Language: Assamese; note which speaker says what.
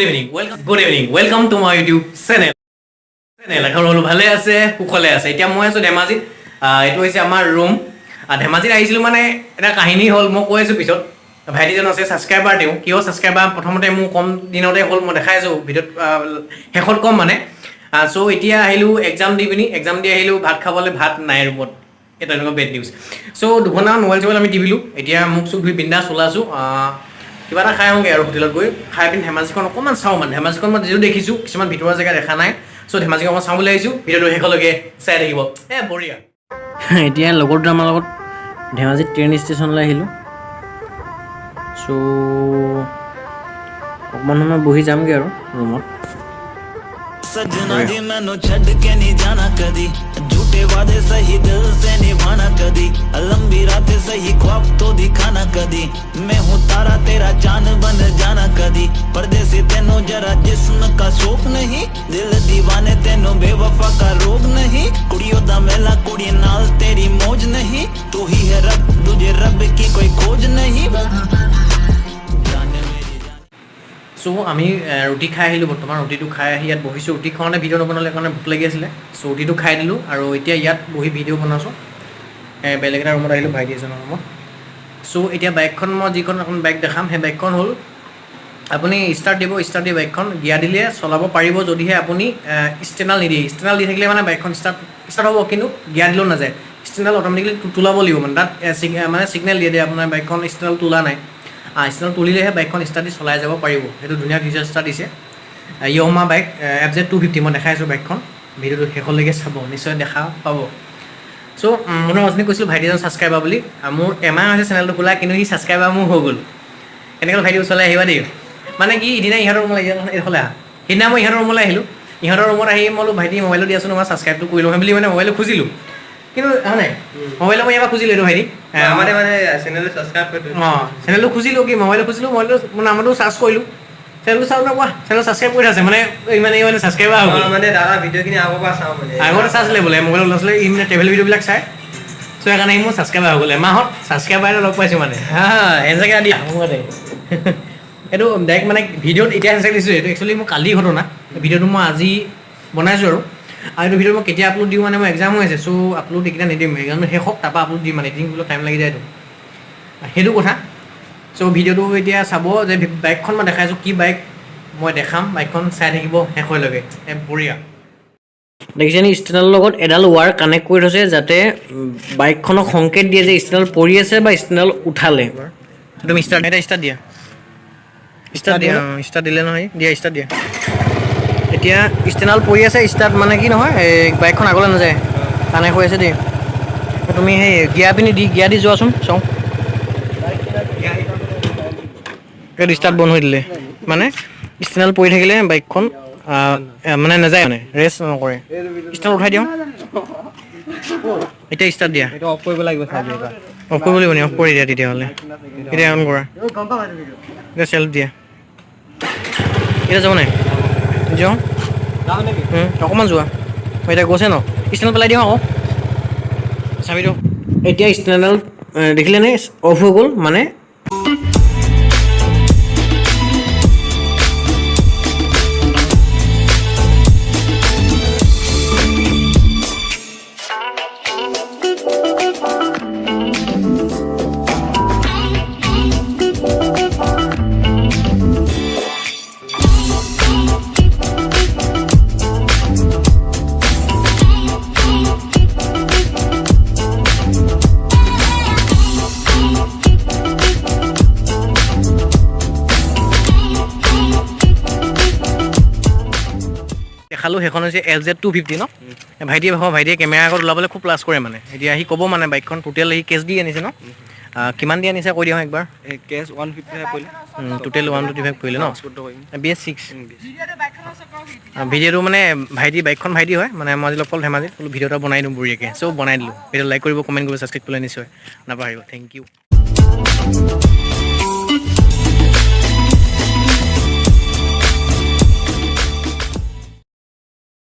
Speaker 1: Good evening, welcome, good evening, welcome to my YouTube channel. আশা কৰোঁ ভালে আছে, কুশলে আছে। এতিয়া মই আছোঁ ধেমাজিত। এইটো হৈছে আমাৰ ৰুম। ধেমাজিত আহিছিলোঁ, মানে এটা কাহিনী হ'ল, মই কৈ আছোঁ পিছত। ভাইটিজন আছে ছাবস্ক্ৰাইবাৰ, তেওঁ কিয় ছাবস্ক্ৰাইবাৰ প্ৰথমতে মোৰ কম দিনতে হ'ল, মই দেখাই আছোঁ ভিডিঅ'ত, শেষত ক'ম মানে। চ' এতিয়া আহিলোঁ এক্সাম দি পিনি, এক্সাম দি আহিলোঁ ভাত খাবলৈ, ভাত নাই ৰুমত। এটা এনেকুৱা বেড নিউজ। চ' 2 ঘণ্টামান মোবাইল চোবাইল আমি টিপিলোঁ। এতিয়া মুখ চুখ ধুই বিন্দাছ ওলাইছোঁ, কিবা এটা খাই আহোঁগৈ আৰু হোটেলত গৈ খাই পিনি ধেমাজিখন অকণমান চাওঁ। মানে ধেমাজিখন মই যিটো দেখিছোঁ, কিছুমান ভিতৰুৱা জেগা দেখা নাই। চ' ধেমাজিখন অকণমান চাওঁ বুলি আহিছোঁ। ভিডিঅ'টো শেষলৈকে চাই থাকিব। এ বঢ়িয়া। এতিয়া লগৰ দুটামাৰ লগত ধেমাজি ট্ৰেইন ষ্টেচনলৈ আহিলোঁ। চ' অকণমান সময় বহি যামগৈ আৰু ৰুমত।
Speaker 2: ਸੱਜਣਾ ਜੀ, ਮੈਨੂੰ ਛੱਡ ਕੇ ਨਹੀਂ ਜਾਣਾ ਕਦੀ, ਝੂਠੇ ਵਾਦੇ ਸਹੀ ਦਿਲ ਸੇ ਨਿਭਾਣਾ ਕਦੀ, लंबी रातें सही ख्वाब तो दिखाना कदी, मैं हूँ तारा तेरा चांद बन जाना कदी, परदेसी ਤੈਨੂੰ जरा जिस्म का शौक नहीं, दिल दीवाने ਤੈਨੂੰ बेवफा का रोग नहीं, ਕੁੜੀਓ ਦਾ ਮੇਲਾ ਕੁੜੀ ਨਾਲ ਤੇਰੀ मौज नहीं, तू ही है रब, ਦੂਜੇ रब की कोई खोज नहीं, जान मेरी जान।
Speaker 1: চ' আমি ৰুটি খাই আহিলোঁ। বৰ্তমান ৰুটিটো খাই আহি ইয়াত বহিছোঁ। ৰুটি খাওঁতে ভিডিঅ' নবনালে কাৰণে ভোক লাগি আছিলে। চ' ৰুটিটো খাই দিলোঁ আৰু এতিয়া ইয়াত বহি ভিডিঅ' বনাইছোঁ। বেলেগ এটা ৰুমত আহিলোঁ, ভাইটি এজনৰ ৰুমত। চ' এতিয়া বাইকখন, মই যিখন এখন বাইক দেখাম, সেই বাইকখন হ'ল আপুনি ষ্টাৰ্ট দিব, ষ্টাৰ্ট দি বাইকখন গিয়াৰ দিলে চলাব পাৰিব, যদিহে আপুনি ষ্টেণ্ডডাল নিদিয়ে। ষ্টেণ্ডডাল দি থাকিলে মানে বাইকখন ষ্টাৰ্ট ষ্টাৰ্ট হ'ব, কিন্তু গিয়াৰ দিলেও নাযায়। ষ্টেণ্ডডাল অট'মেটিকেলি তোলাব লাগিব। মানে তাত মানে ছিগনেল দিয়ে দিয়ে আপোনাৰ বাইকখন ষ্টেণ্ডডাল তোলা নাই। ষ্টেণ্ডডাল তুলিলেহে বাইকখন ষ্টাৰ্ট দি চলাই যাব পাৰিব। সেইটো ধুনীয়া ফিচাৰ্ছ এটা দিছে। য়ামাহা বাইক এফ জেড 250, মই দেখাই আছোঁ বাইকখন। ভিডিঅ'টো শেষলৈকে চাব, নিশ্চয় দেখা পাব। চ' মই অথনি কৈছিলোঁ ভাইটি এজন ছাবস্ক্ৰাইবাৰ বুলি। মোৰ এমাহ হৈছে চেনেলটো খোলা, কিন্তু সি ছাবস্ক্ৰাইবাৰ মোৰ হৈ গ'ল। কেনেকৈ? ভাইটি, ওচৰলৈ আহিবা দেই। মানে কি, ইদিনা ইহঁতৰ ৰুমলৈ, এইফালে আহা। সিদিনা মই ইহঁতৰ ৰুমলৈ আহিলোঁ। ইহঁতৰ ৰুমত আহি মই বোলো, "ভাইটি, মোবাইলটো দিয়াচোন, মই ছাবস্ক্ৰাইবটো কৰি লওঁ" বুলি মানে মোবাইলটো খুজিলোঁ। কিন্তু হয় নাই, মোবাইলটো মই ইয়াৰ পৰা খুজিলোঁ এইটো ভাইটি।
Speaker 3: আমাৰে মানে চেনেলটো ছাবস্ক্ৰাইব কৰি দিওঁ।
Speaker 1: অঁ, চেনেলটো খুজিলোঁ কি, মোবাইলটো খুজিলোঁ, মোবাইলটো মোৰ নামটো চাৰ্চ কৰিলোঁ, চেনেলটো চাওঁ নকোৱা, চেনেল ছাবস্ক্ৰাইব কৰি থৈছে। মানে ইমানে ইমানে ছাবস্ক্ৰাইবাৰ হৈ গ'ল।
Speaker 3: মানে দাদা ভিডিঅ'খিনি আগৰ পৰা চাওঁ মানে।
Speaker 1: আগতে চাইছিলে বোলে, মোবাইলত ওলাইছিলে, ই মানে ট্ৰেভেল ভিডিঅ'বিলাক চাই। চ' সেইকাৰণে সি মোৰ ছাবস্ক্ৰাইবাৰ হৈ গ'ল। এমাহত ছাবস্ক্ৰাইবাৰ এটা লগ পাইছোঁ। মানে হা হেণ্ডছেক এটা দিয়া মোৰ। এইটো ডাইৰেক্ট মানে ভিডিঅ'ত এতিয়া হেণ্ডছেক দিছোঁ। এইটো একচুৱেলি মোৰ কালি ঘটনা, ভিডিঅ'টো মই আজি বনাইছোঁ আৰু এইটো ভিডিঅ' মই কেতিয়া আপলোড দিওঁ, মানে মোৰ এক্সাম হৈ আছে। চ' আপলোড এইকেইটা নিদিম, এক্সামটো শেষ হওক, তাৰপৰা আপলোড দিম। মানে এডিটিং কৰিবলৈ টাইম লাগি যায়তো, সেইটো কথা। চ' ভিডিঅ'টো এতিয়া চাব যে বাইকখন মই দেখাইছোঁ, কি বাইক মই দেখাম। বাইকখন চাই থাকিব শেষলৈকে। এ বঢ়িয়া। দেখিছেনে, ষ্টেণ্ডৰ লগত এডাল ৱায়াৰ কানেক্ট কৰি থৈছে, যাতে বাইকখনক সংকেত দিয়ে যে ষ্টেণ্ডডাল পৰি আছে বা ষ্টেণ্ডডাল উঠালে। তুমি ষ্টাৰ্ট, এটা ষ্টাৰ্ট দিয়া, ষ্টাৰ্ট দিয়া। অঁ, ষ্টাৰ্ট দিলে নহয়, দিয়া, ষ্টাৰ্ট দিয়া। এতিয়া ষ্টেণ্ডডাল পৰি আছে, ষ্টাৰ্ট মানে কি নহয়, এই বাইকখন আগলৈ নাযায়। কানেক্ট হৈ আছে দেই। তুমি সেই গিয়াৰ পিনি দি গিয়াৰ দি যোৱাচোন, চাওঁ। এইটো ষ্টাৰ্ট বন্ধ হৈ দিলে। মানে ষ্টেণ্ডডাল পৰি থাকিলে বাইকখন মানে নাযায়, মানে ৰেষ্ট নকৰে। ষ্টেণ্ড উঠাই দিওঁ। এতিয়া ষ্টাৰ্ট দিয়া।
Speaker 3: এইটো অফ কৰিব লাগিব চাগে এইবাৰ।
Speaker 1: অফ কৰিব লাগিব নি? অফ কৰি দিয়া তেতিয়াহ'লে। এতিয়া অন কৰা। এতিয়া চেল্ফ দিয়া। এতিয়া যাব নাই? যাওঁ।
Speaker 3: যাওঁ নেকি?
Speaker 1: অকণমান যোৱা। এতিয়া গৈছে ন? ষ্টেণ্ড পেলাই দিওঁ আকৌ চাবিটো। এতিয়া ষ্টেণ্ডডাল দেখিলেনে, অফ হৈ গ'ল। মানে দেখালোঁ, সেইখন হৈছে এফ জেড 250 ন? ভাইটিয়ে ভাবো, ভাইটিয়ে কেমেৰা আগত ওলাবলৈ খুব লাজ কৰে। মানে এতিয়া সি ক'ব, মানে বাইকখন টোটেল সি কেছ দি আনিছে ন? কিমান দি আনিছে কৈ দিওঁ একবাৰ।
Speaker 3: কেছ 155 পৰিলে।
Speaker 1: টোটেল 125 পৰিলে ন?
Speaker 3: ট্ৰান্সপৰ্ট কৰিম।
Speaker 1: BS6 ভিডিঅ'টো। মানে ভাইটি, বাইকখন ভাইটি হয়। মানে মই আজি লগ পালোঁ ধেমাজিত, বোলো ভিডিঅ' এটা বনাই দিওঁ বঢ়িয়াকৈ। চ' বনাই দিলোঁ। ভিডিঅ' লাইক কৰিব, কমেণ্ট কৰিব, ছাবস্ক্ৰাইব কৰিবলৈ নিশ্চয় নাপাহৰিব। Thank U.